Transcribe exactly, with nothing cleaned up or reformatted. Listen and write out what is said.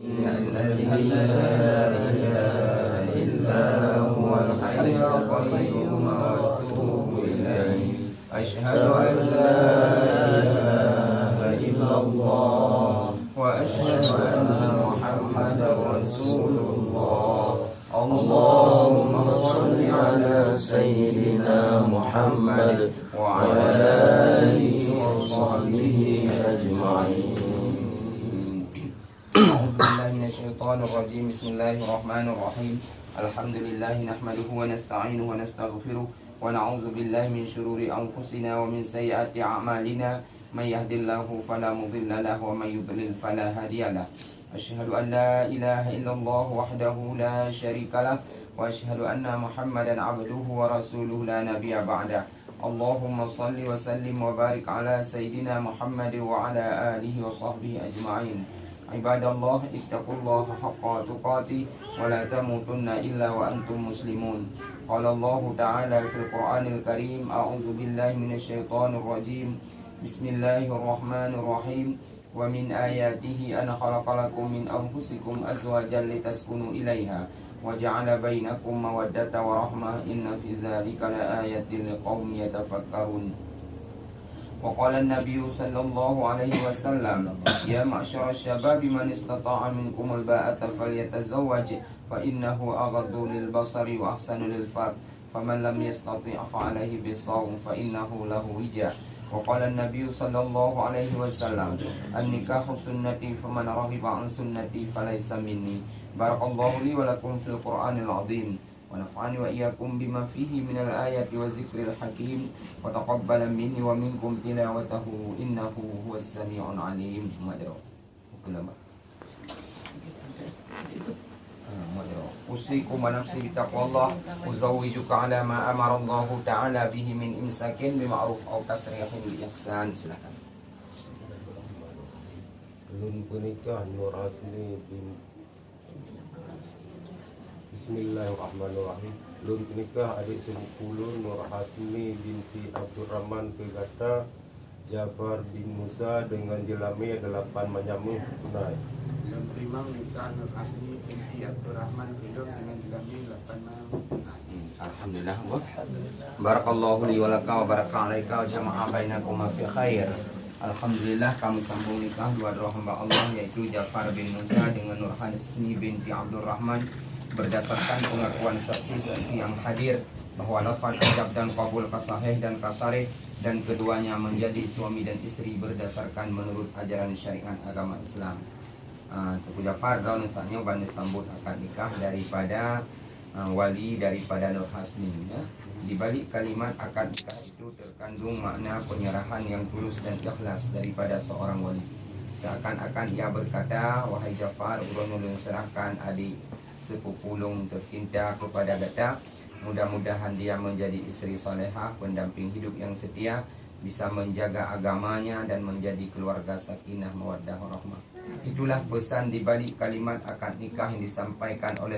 الذي لا إله إلا هو الحي القيوم وأتوب إليه. أشهد أن لا إله إلا الله وأشهد أن محمدا رسول الله. اللهم صل على سيدنا محمد وعلى آله وصحبه أجمعين. أعوذ بالله من الشيطان الرجيم. بسم الله الرحمن الرحيم. الحمد لله نحمده ونستعينه ونستغفره ونعوذ بالله من شرور أنفسنا ومن سيئات أعمالنا. من يهد الله فلا مضل له ومن يضلل فلا هادي له. أشهد أن لا إله إلا الله وحده لا شريك له وأشهد أن محمدا عبده ورسوله لا نبي بعده. اللهم صل وسلم وبارك على سيدنا محمد وعلى آله وصحبه أجمعين. عباد الله، اتقوا الله حق تقاته ولا تموتن إلا وأنتم مسلمون. قال الله تعالى في القرآن الكريم: أعوذ بالله من الشيطان الرجيم. بسم الله الرحمن الرحيم. ومن آياته أن خلق لكم من أنفسكم أزواجا لتسكنوا إليها وجعل بينكم مودة ورحمة إن في ذلك لآية لقوم يتفكرون. وقال النبي صلى الله عليه وسلم: يا معشر الشباب من استطاع منكم الباءة فليتزوج فإنه أغض للبصر وأحسن للفرج فمن لم يستطع فعليه بالصوم فإنه له وجاء. وقال النبي صلى الله عليه وسلم: النكاح سنتي فمن رغب عن سنتي فليس مني. بارك الله لي ولكم في القرآن العظيم ونفعني وإياكم بما فيه من الآيات والذكر الحكيم وتقبل مني ومنكم تلاوته إنه هو السميع العليم. Ulama. أوصيكم ونفسي بتقوى الله. أزوجك على ما أمر الله تعالى به من إمساك بمعروف أو تسريح بإحسان. Silakan. Lôn peunikah Nur Hasni bin Bismillahirrahmanirrahim. Lôn peunikah adék sepupu lôn Nur Hasni binti Abdurrahman keu gata, Jafar bin Musa, deungon jeulamé delapan manyam meuh tunai. Lôn teurimong nikah Nur Hasni binti Abdurrahman keu lôn deungon jeulamé lapan manyam meuh tunai. Hmm, alhamdulillah, Bu. Barakallahu li wa laka wa baraka alaika wa jama'a bainakuma fi khair. Alhamdulillah, ka meusambong nikah dua droe hamba Allah, yaitu Jafar bin Musa deungon Nur Hasni binti Abdurrahman, berdasarkan pengakuan saksi-saksi yang hadir bahwa lafaz ijab dan qabul ka sahih dan ka sarih, dan keduanya menjadi suami dan isteri berdasarkan menurut ajaran syariat agama Islam. Ah, Teungku Jafar, droeneuh saat nyoe ban neusambot akad nikah daripada, ah, wali daripada Nur Hasni, ya. Di balik kalimat akad nikah itu terkandung makna penyerahan yang tulus dan ikhlas daripada seorang wali. Seakan-akan ia berkata, "Wahai Jafar, uroe nyoe lôn serahkan adik sepupu lôn tercinta kepada gata. Mudah-mudahan dia menjadi isteri salehah, pendamping hidup yang setia, bisa menjaga agamanya dan menjadi keluarga sakinah mawaddah warahmah." Itulah pesan di balik kalimat akad nikah yang disampaikan oleh